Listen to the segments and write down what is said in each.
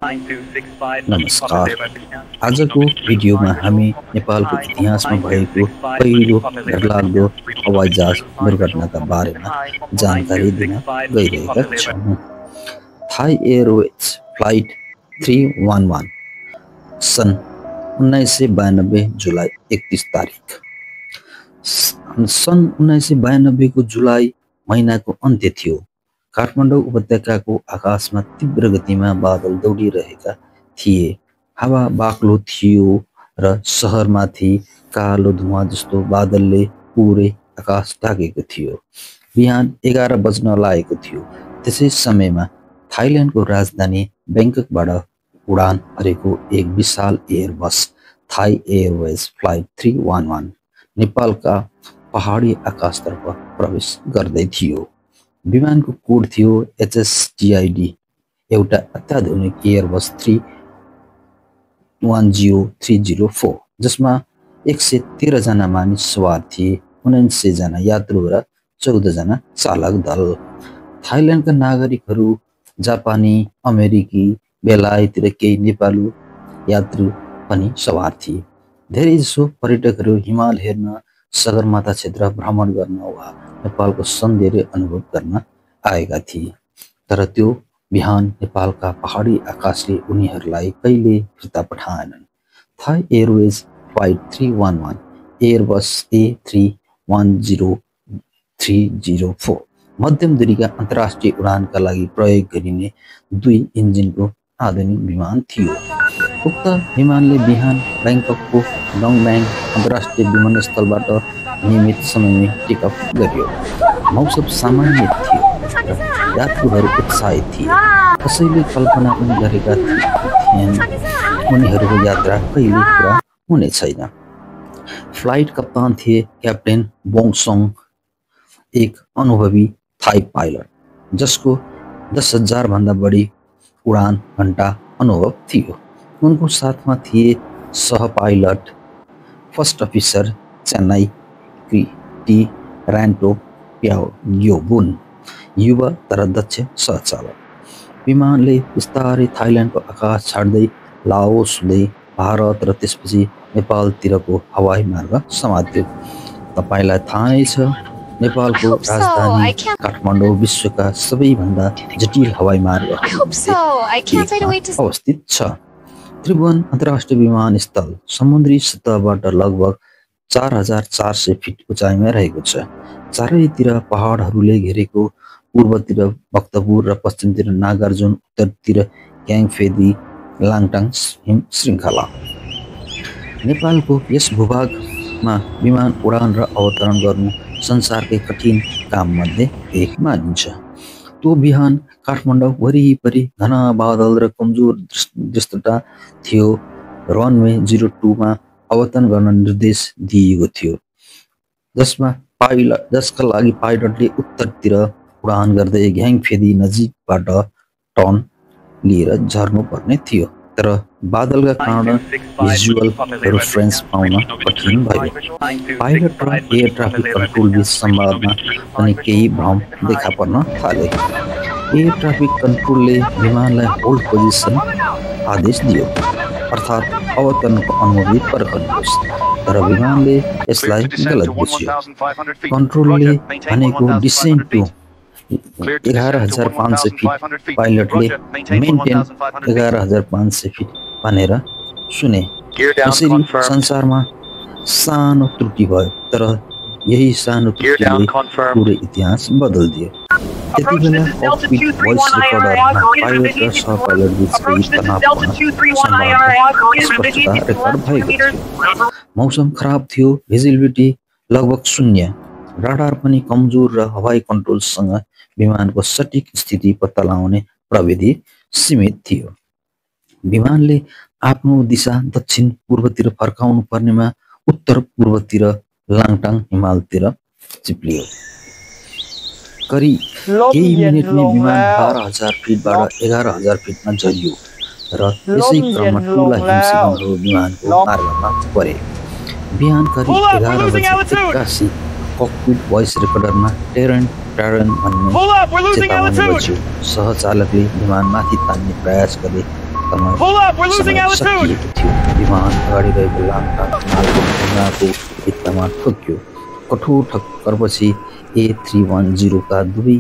नमस्कार। आजको भिडियोमा हामी नेपालको इतिहासमा भएको पहिलो डरलाग्दो हवाईजहाज दुर्घटनाका बारेमा जानकारी दिन गइरहेका छौँ। थाई एयरवेज फ्लाइट 311 सन् 1992 जुलाई 31 तारिक। सन् 1992 को जुलाई महिनाको अन्त्य थियो। काठमाडौँ उपत्यकाको आकाशमा तीव्र गतिमा बादल दौडिरहेका थिए। हावा बाक्लो थियो र सहरमाथि कालो धुवा जस्तो बादलले पुरै आकाश ढाकेको थियो। बिहान 11 बज्न लागेको थियो। त्यसै समयमा थाइल्यान्डको राजधानी ब्याङ्ककबाट उडान भरेको एक विशाल एयरबस थाई एयरवेज फ्लाइट 311 नेपालका पहाडी आकाशतर्फ प्रवेश गर्दै थियो। विमानको कोड थियो HSTID। एउटा अत्याधुनिक एयरबस 310304 जसमा 113 जना मानिस सवार थिए, 79 जना यात्रु र 14 जना चालक दल। थाइल्यान्डका नागरिकहरू, जापानी, अमेरिकी, बेलायती र केही नेपाली यात्रु पनि सवार थिए। धेरैजसो पर्यटकहरू हिमाल हेर्न, सगरमाथा क्षेत्र भ्रमण गर्न वा नेपालको सौन्दर्य अनुभव गर्न आएका थिए। तर त्यो बिहान नेपालका पहाडी आकाशले उनीहरूलाई कहिले फिर्ता पठाएनन्। Thai Airways flight 311 Airbus A310-304 मध्यम दूरीका अन्तर्राष्ट्रिय उडानका लागि प्रयोग गरिने 2 इन्जिनको आधुनिक विमान थियो। उक्त विमानले बिहान ब्याङ्ककको डोङब्याङ अन्तर्राष्ट्रिय विमानस्थलबाट नियमित समयमै टेकअफ गर्यो। मौसम सामान्य थियो र यात्रुहरू उत्साहित थिए। कसैले कल्पना पनि गरेका थिएन उनीहरूको यात्रा कहिले पुरा हुने छैन। फ्लाइट कप्तान थिए क्याप्टेन बोङसोङ, एक अनुभवी थाई पाइलट जसको 10,000 भन्दा बढी उडान घण्टा अनुभव थियो। उनको साथमा थिए सह पाइलट फर्स्ट अफिसर चेन्नाई टी रान्टो प्याओयोबुन, युवा तर दक्ष सहचालक। विमानले बिस्तारै थाइल्यान्डको आकाश छाड्दै लाओस हुँदै भारत र त्यसपछि नेपालतिरको हवाई मार्ग समात्यो। तपाईलाई थाहा नै छ, नेपालको राजधानी काठमाडौँ विश्वका सबैभन्दा जटिल हवाई मार्गहरूमध्ये अवस्थित छ। त्रिभुवन अन्तर्राष्ट्रिय विमानस्थल समुद्री सतहबाट लगभग 4400 फिट उचाइमा रहेको छ। चारैतिर पहाडहरूले घेरेको, पूर्वतिर भक्तपुर र पश्चिमतिर नागार्जुन, उत्तरतिर क्याङफेदी लाङटाङ हिम श्रृङ्खला। नेपालको यस भूभागमा विमान उडान र अवतरण गर्नु संसारकै कठिन काममध्ये एक मानिन्छ। त्यो बिहान काठमाडौँ वरिपरि घना बादल र कमजोर दृष्टता थियो। रनवे 02 मा अवतरण गर्न निर्देश दिइएको थियो, जसका लागि पाइलटले उत्तरतिर उडान गर्दै घ्याङफेदी नजिकबाट टर्न लिएर झर्नुपर्ने थियो। तर बादलका कारण भिजुअल रेफरेन्स पाउन कठिन भयो। पाइलट र एयर ट्राफिक कन्ट्रोल बीच संवादमा पनि केही भ्रम देखा पर्न थाले। एयर ट्राफिक कन्ट्रोलले विमानलाई होल्ड पोजिसन आदेश दियो, अर्थात् अवतरणको अनुमति पर्खनुहोस्। तर विमानले यसलाई गलत बुझ्यो। कन्ट्रोलले भनेको डिसेन्ट टु 11,500 फिट, पाइलटले मेन्टेन 11,500 फिट भनेर सुने। यसरी संसारमा सानो त्रुटि भयो, तर यही सानो त्रुटिले पुरै इतिहास बदलिदियो। त्यति बेला ककपिट भोइस रेकर्डरमा पाइलट र सहपाइलट बीचको तनावपूर्ण स्पष्टता रेकर्ड भएको थियो। मौसम खराब थियो, भिजिबिलिटी लगभग शून्य, राडार पनि कमजोर र हवाई कन्ट्रोलसँग विमानको सटिक स्थिति पत्ता लगाउने प्रविधि सीमित थियो। विमानले आफ्नो दिशा दक्षिण पूर्वतिर फर्काउनु पर्नेमा उत्तर पूर्वतिर लाङटाङ हिमालतिर चिप्लियो। करिब केही मिनेटमै विमान 12,000 फिटबाट 11,000 फिटमा झरियो र यसै क्रममा ठुला हिमसिंहहरू विमानको मार्गमा परे। बिहान करिब 11:81 ककपिट भोइस रेकर्डरमा टेरन भन्ने चेतावनी बज्यो। सहचालकले विमान माथि तान्ने प्रयास गरे अवस्थामा Pull up, we're losing altitude. सकिएको थियो। विमान अगाडि रहेको लामटाङ हिमालको ढुङ्गाको भित्तामा ठोक्यो। कठोर ठक्करपछि A310 का दुवै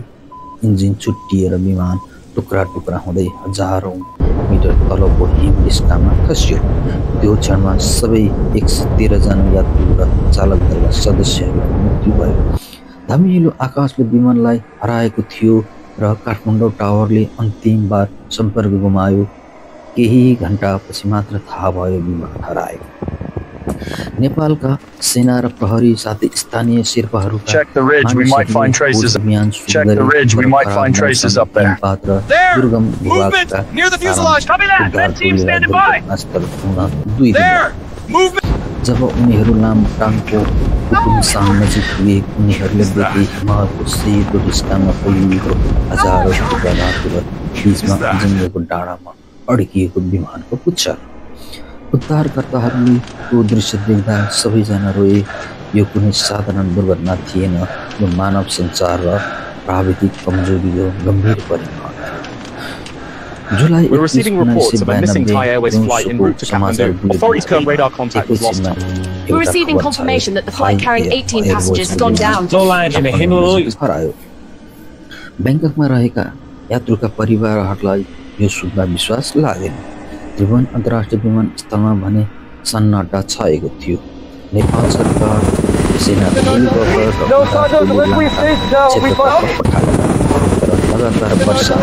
इन्जिन छुट्टिएर विमान टुक्रा टुक्रा हुँदै हजारौं मिटर तलको हिमडिस्कामा खस्यो। त्यो क्षणमा सबै 113 जना यात्रु र चालक दलका सदस्यहरूको मृत्यु भयो। धमिलो आकाशले विमानलाई हराएको थियो र काठमाडौँ टावरले अन्तिम बार सम्पर्क गुमायो। केही घण्टापछि मात्र थाहा भयो विमान हराएको। नेपालका सेना र प्रहरी साथै स्थानीय शेर्पाहरूका Check the ridge, we might find traces. Check the ridge, we might find traces up there. There! Movement! Near the fuselage! Copy that! Red team standing by! There! Movement! जब उनीहरू लामटाङको कुटुमसाङ नजिक पुगे उनीहरूले देखे हिमालको सेतो डिस्कामा फैलिएको हजारौं टुक्रा धातु र बीचमा जङ्गलको डाँडामा अड्किएको विमानको पुच्छर। उद्धारकर्ताहरूले त्यो दृश्य देख्दा सबैजना रोए। यो कुनै साधारण दुर्घटना थिएन, यो मानव सञ्चार र प्राविधिक कमजोरीको गम्भीर परिणाम। We're receiving reports of a missing Thai Airways flight en route to Kathmandu. Authorities confirm radar contact was lost. We're receiving confirmation that the flight carrying 18 passengers has gone down. बैंककमा रहेका यात्रुका परिवारहरूलाई यो सुन्दा विश्वास लागेन। त्रिभुवन अन्तर्राष्ट्रिय विमानस्थलमा भने सन्नाटा छाएको थियो। नेपाल सरकार सेना लगातार वर्षा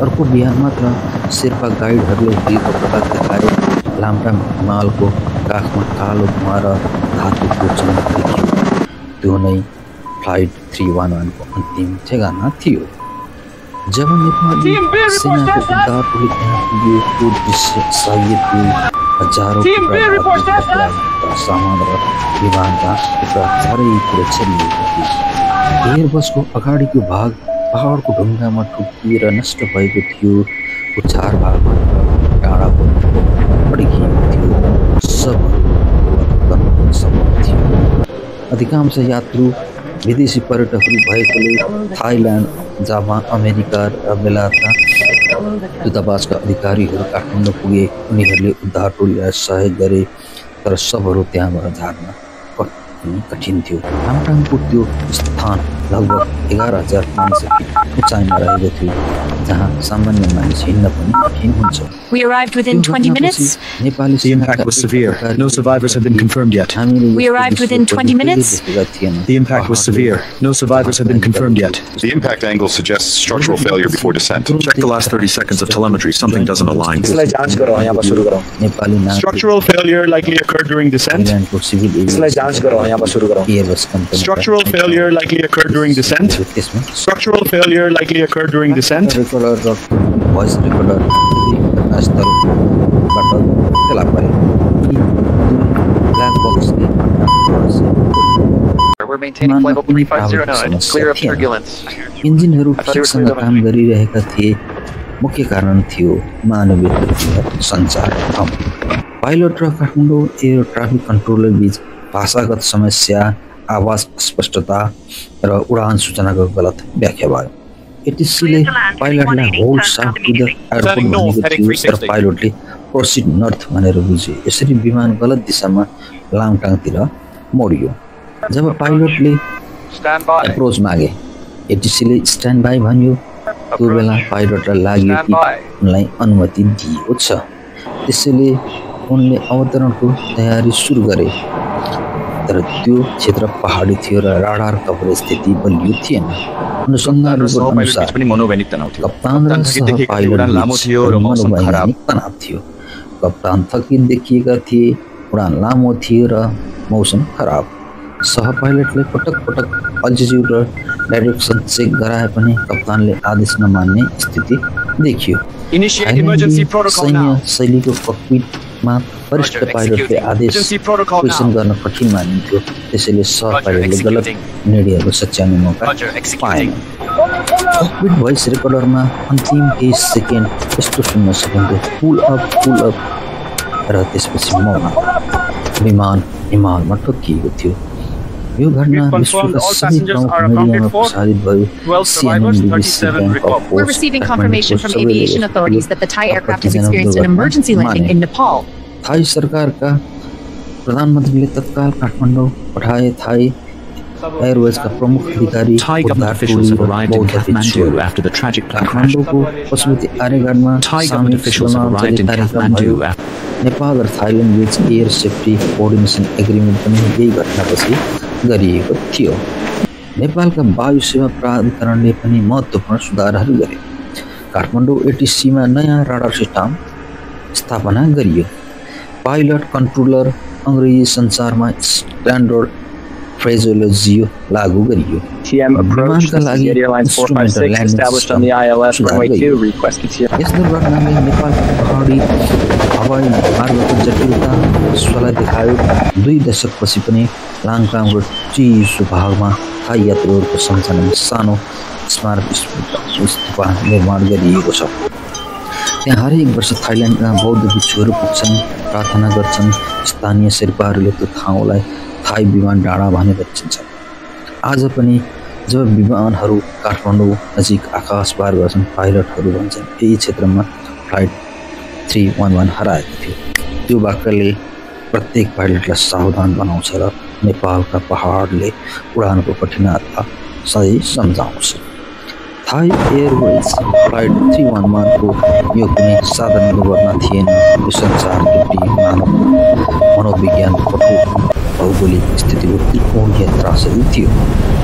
अर्को बिहान मात्र शेर्पा गाइडहरूले हेलिकप्टरका देखाए। लामटाङ हिमालको काखमा कालो धुवा र धातुको चमक देखियो। त्यो नै फ्लाइट 311 को अन्तिम ठेगाना थियो। जब नेपाली सेनाको उद्धार टोली त्यहाँ पुग्यो त्यो दृश्य सहायक थियो। हजारौं सामान र विमानका टुक्रा चारैतिर छरिएका थिए। एयरबसको अगाडिको भाग पहाडको ढुङ्गामा ठोकिएर नष्ट भएको थियो। उचार भागमा डाँडाको अड्किएको थियो। अधिकांश यात्रु विदेशी पर्यटकहरू भएकोले थाइल्यान्ड, जापान, अमेरिका र बेलायतका दूतावासका अधिकारीहरू काठमाडौँ पुगे। उनीहरूले उद्धार टोलीलाई सहयोग गरे, तर सबहरू त्यहाँबाट झार्न कठिन थियो। लामटाङको त्यो स्थान लगभग 11,500 फिट उचाइमा रहेको थियो, जहाँ सामान्य मानिस हिँड्न पनि कठिन हुन्छ। We arrived within 20 minutes. The impact was severe. No survivors have been confirmed yet. We arrived within 20 minutes. The impact was severe. No survivors have been confirmed yet. The impact angle suggests structural failure before descent. Check the last 30 seconds of telemetry. Something doesn't align. Structural failure likely occurred during descent. Structural failure likely occurred during descent. Structural failure likely occurred during descent. Voice recorder black box We're maintaining flight level 3509, clear of turbulence. इन्जिनहरू ठिकसँग काम गरिरहेका थिए। मुख्य कारण थियो मानवीय सञ्चार कम। Pilot र काठमाडौँ एयर ट्राफिक कन्ट्रोलर बीच भाषागत समस्या, आवाज स्पष्टता र उडान सूचनाको गलत व्याख्या भयो। एटीसीले पाइलटलाई hold south to the airport भनेको थियो, तर पाइलटले प्रोसिड नर्थ भनेर बुझे। यसरी विमान गलत दिशामा लामटाङतिर मोडियो। जब पाइलटले अप्रोच मागे, एटीसीले स्ट्यान्ड बाई भन्यो। त्यो बेला पाइलटलाई लाग्यो कि उनलाई अनुमति दिएको छ। त्यसैले उनले अवतरणको तयारी सुरु गरे, तर त्यो क्षेत्र पहाडी थियो र राडार कभरेज स्थिति बलियो थिएन। अनुसन्धान रिपोर्ट अनुसार कप्तान र सहपाइलट मनोवैज्ञानिक तनाव थियो। कप्तान थकित देखिएका थिए, उडान लामो थियो र मौसम खराब। सहपाइलटले पटक पटक अल्टिट्युड र डाइरेक्सन चेक गराए पनि कप्तानले आदेश नमान्ने स्थिति देखियो। सैन्य शैलीको ककपिटमा वरिष्ठ पाइलटले आदेश क्वेसन गर्न कठिन मानिन्थ्यो। त्यसैले सहपाइलटले गलत निर्णयहरू सच्याउने मौका पाएन। ककपिट भोइस रेकर्डरमा अन्तिम केही सेकेन्ड यस्तो सुन्न सकिन्थ्यो, पुल अप र त्यसपछि मौन। विमान हिमालमा ठोकिएको थियो। यो घटना We've confirmed all passengers are accounted for. 12 survivors, 37 recovered. We're receiving confirmation from aviation authorities that the Thai aircraft has experienced an emergency landing in Nepal. Thai सरकारका प्रधानमन्त्रीले तत्काल काठमाडौँ पठाए। थाई एयरवेज का प्रमुख अधिकारी Thai government officials have arrived in Kathmandu after the tragic plane crash. काठमाडौँको Pashupati आर्यगढमा Thai government officials have arrived in Kathmandu after Nepal र Thailand बीच air safety coordination agreement पनि यही घटनापछि गरिएको थियो। नेपालका वायु सेवा प्राधिकरणले पनि महत्त्वपूर्ण सुधारहरू गरे। काठमाडौँ एटीसीमा नयाँ राडार सिस्टम स्थापना गरियो। पाइलट कन्ट्रोलर अंग्रेजी संसारमा स्ट्यान्डर्ड फ्रेजोलोजी लागू गरियो। TM approach. This is Yeti Airlines 456 established on the ILS runway 2. Request TM. यस दुर्घटनाले नेपालको पहाडी हवाई मार्गको जटिलता विश्वलाई देखायो। 2 दशकपछि पनि लाङटाङको चिसो भागमा थाई यात्रुहरूको सञ्चालनमा सानो स्मारक स्तूप निर्माण गरिएको छ। त्यहाँ हरेक वर्ष थाइल्यान्डका बौद्ध भिक्षुहरू पुग्छन्, प्रार्थना गर्छन्। स्थानीय शेर्पाहरूले त्यो ठाउँलाई थाई विमान डाँडा भनेर चिन्छन्। आज पनि जब विमानहरू काठमाडौँ नजिक आकाश पार गर्छन्, पाइलटहरू भन्छन् यही क्षेत्रमा फ्लाइट 311 हराएको थियो। त्यो वाक्यले प्रत्येक पाइलटलाई सावधान बनाउँछ र नेपालका पहाडले उडानको कठिनाइता सही सम्झाउँछ। थाई एयरवेज फ्लाइट 311 को यो कुनै साधारण दुर्घटना थिएन। यो संसारव्यापी मानव मनोविज्ञान कठोर भौगोलिक स्थितिको त्रिकोणीय त्रासदी थियो।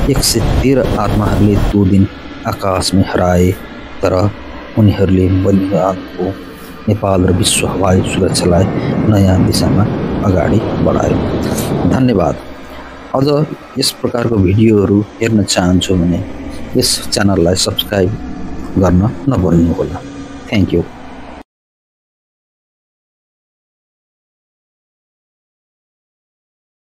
113 आत्माहरूले त्यो दिन आकाशमै हराए, तर उनीहरूले बलिदानको नेपाल र विश्व हवाई सुरक्षालाई नयाँ दिशामा अगाडि बढायो। धन्यवाद। अझ यस प्रकारको भिडियोहरू हेर्न चाहन्छु भने यस च्यानललाई सब्स्क्राइब गर्न नभुल्नुहोला। Thank you.